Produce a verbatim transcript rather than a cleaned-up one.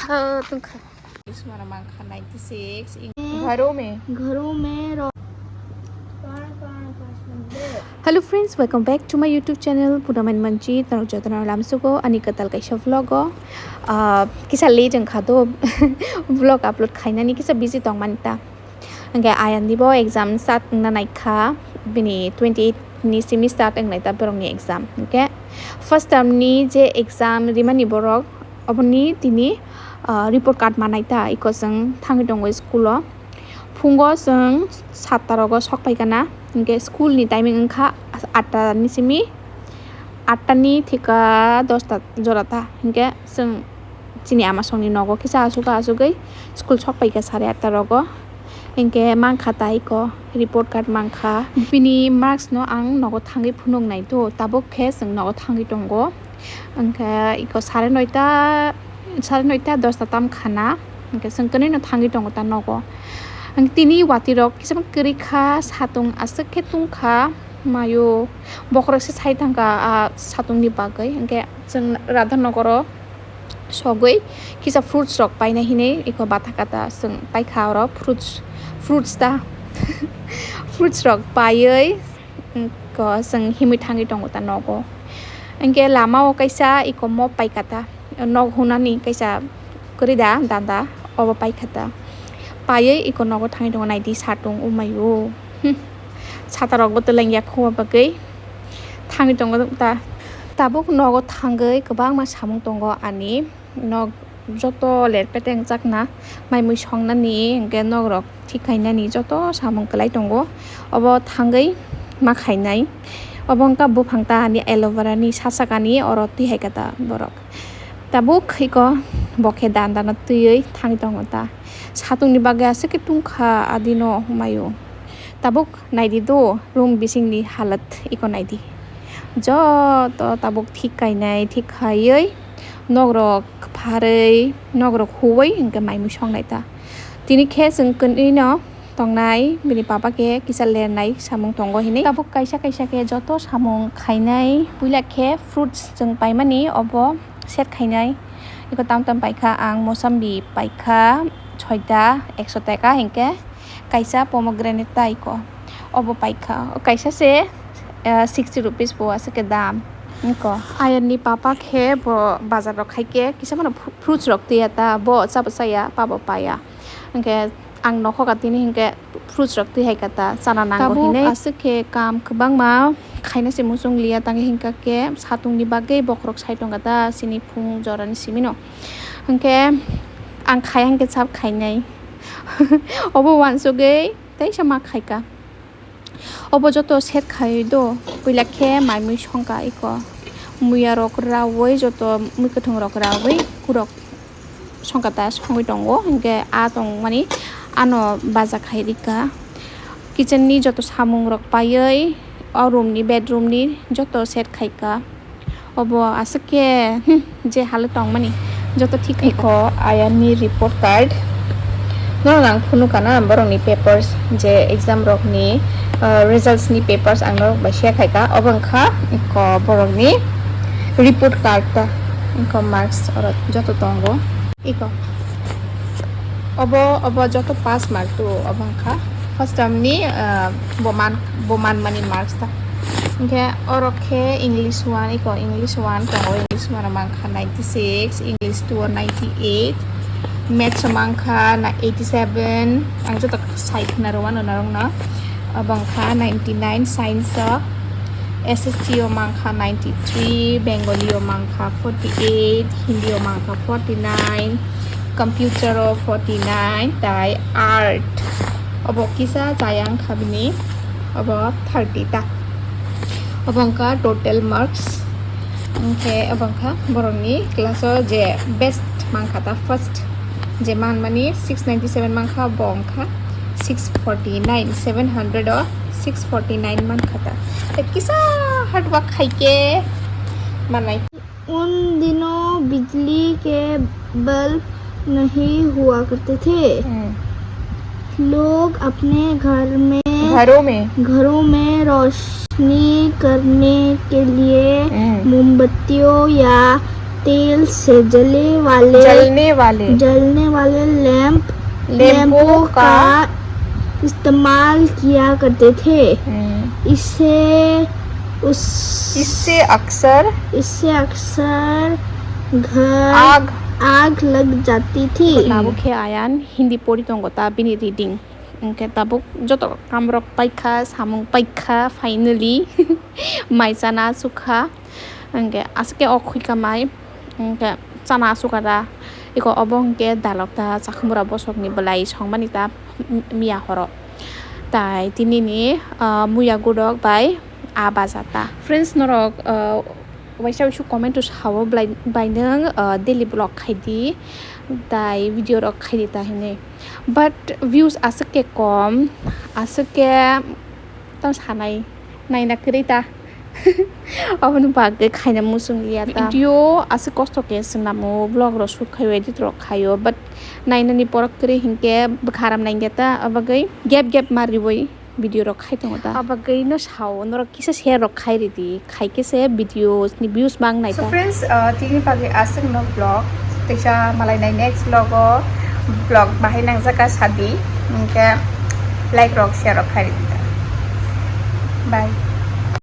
Tungkha. Ismara mangkha ninety six. Gharo mein. Gharo mein ro- Hello friends, welcome back to my YouTube channel Punamen Manchi. Norok jotono lamsugo ani kwtal kaisa vlog o. Ah, kisa late wngkha do vlog upload khainani, kisa busy tongmani ta. Hingke ayang dibo exam start wngna naikha, bini twenty eight ni simi start wngnai ta borokni exam. Hingke first term ni je exam rimani borok, oboni tini, ah, report card manai ta, iko chwng thangwi tongo school o. Phungo chwng satta rogo sok paikha na, hingke school ni timing wngkha atta ni simi, atta ni thika dosta jora ta, hingke chwng chini ama songni nogo kisa asugwi asugwi school sok paikha sare atta rogo. Hingke mankha ta iko report card mankha. Bini marks no ang nogo thangwi phunuk nai to, tabuk khe chwng nogo thangwi tongo. Hingke iko sare noita, sare noita dosta tam khana. Hingke chwng kwnwi no thangwi tongo ta nogo. Ang tini watwi rok kisa kwrwi kha, satung aswk khe tungkha, mayo bokhorok se sai thangkha a satung ni bagwi. Hingke chwng Radha Nogoro sogwi kisa fruits rok paina hinwi iko bata kata chwng paikha oro fruits, fruits ta fruits rok paiwi iko chwng himwi thangwi tongo ta nogo. Hingke lama o kaisa iko mop paikha ta, nog hunani kaisa kwrwi da danda obo paikha ta. Paiwi iko nogo thangwi tongo, naidi satung umaio. Hmm. Sata rok bo twlangya kho bagwi thangwi tongo ta. Tabuk nogo thangwi kwbangma samung tongo ani. Nok joto ler peteng chakna, mai mui songnani, hingke nok rok thik khainani joto samung kwlai tongo. Obo thangwi ma khainai. Obo wngkha buphang ta ani aloe vera ni sa saka ni, oro twi hai khe ta borok. Tabuk iko bo khe dan dano twiwi thangwi tongo ta. Satung ni bagwi aswk khe tungkha adi no humayo. Tabuk naidi do room bising ni halat iko naidi. Joto tabuk thik kainai, thik khaiwi nok rok pharwi, nok rok huwi hingke mai mui songnai ta. Tini khe chwng kwnwi no tongnai, bini papa khe kisa lernai samung tongo hinwi. Tabuk kaisa kaisa khe joto samung khainai, puila khe fruits chwng paimani obo set khainai. Iko tam tam paikha ang, mosambi paikha soita, ekso taka hingke. Kaisa pomegranate ta iko, obo paikha, o kaisa se, eh, sixty rupees bo aswk khe dam. Iko ayarni papa khe bo bazar rok khai khe kisa mano fru-, fruits rok twiya ta, bo chabo chaya, pabo paya. Hingkhe ang nokhoka tini hingkhe fruits rok twi hai kha ta, chana nango hinwi. Tabuk aswk khe kam kwbangma khaina se muchung liya, tangwi hingkha khe satung ni bagwi bokhorok sai tongkha ta, chini phung jorani simi no. Hingkhe ang khai hingkhe sab khainai. Obo uansugwi teisa ma khaika. Obo joto set khai do, puila khe mai mui songka iko. Muya rok raui joto mui kwthwng rok raui kurok songka ta songwi tongo, hingkhe a tongmani ano baja khai rika. Kitchen ni joto samung rok paiwi o room ni, bedroom ni joto set khaika. Obo aswk khe, hmm, je halo tongmani joto thik khai. Iko ayarni report card. Norok ang phunukha na borokni papers, je exam rokni, ah, results ni papers ang norok bai share khaika. Obo wngkha iko borokni report card ta. Iko marks oro joto tongo. Iko. Obo, obo joto pass mark tu obo wngkha. First term ni, ah, bo man, bo manmani marks ta. Hingkhe oro khe English one, iko English one tongo, English one o mankha ninety six, English two o ninety eight, Maths o mankha na eighty seven, ang joto sai khna rwano norokno. Obo wngkha ninety nine, Science o, S S T o mankha ninety three, Bengali o mankha forty eight, Hindi o mankha forty nine, Computer o forty nine, tai Art obo kisa chaya wngkha bini, obo thirty ta. Obo wngkha total marks. Hingkhe obo wngkha borokni class o je best mankha ta, first je manmani six ninety seven mankha, bo wngkha six forty nine, seven hundred o six forty nine mankha ta. Tei kisa hard work khaikhe manai. उन दिनों बिजली के बल्ब नहीं हुआ करते थे। Hmm. लोग अपने घर में, घरों में। घरों में रोशनी करने के लिए Hmm. मोमबत्तियों या तेल से जले वाले जलने वाले जलने वाले लैंप लैंपों लैंपों का का इस्तेमाल किया करते थे। हम्म। इससे उस इससे अक्सर इससे अक्सर घर आग आग लग जाती थी। Tabuk khe ayang Hindi pori tongo ta bini reading. Hwnkhe tabuk joto kamrok paikha, samung paikha, finally mai chana asukha. Hwnkhe aswk khe o khuika mai, hwnkhe chana asukha da. Iko obo hwnkhe dalok ta chakhumura bosokni bwlai songmani ta miya horo. Tai tinini, ah, muya gudok bai a baja ta. Friends, norok, ah, waisa waisa comment o sao bwlai bai nwng, ah, daily vlog khai di, tai video rok khai di ta hinwi. But views aswk khe kom, aswk khe tamo sanai, naina kwrwi ta. Aboni bagwi khaina muchung liya ta. Video aswk kosto khe swnamo, vlog rok shoot khaio, edit rok khaio, but nainani borok kwrwi hinkhe bwkha ram nainai ta, abagwi gap gap ma riwi video rok khai tongo ta. Abagwi no sao, norok kisa share rok khai ridi, khai khe se videos ni views mang nai ta. So friends, uh, tini bagwi aswk no vlog, teisa malai nai next vlog o vlog bahai nangjak kha sadi, hinkhe like rok share rok khai ridi ta. Bye.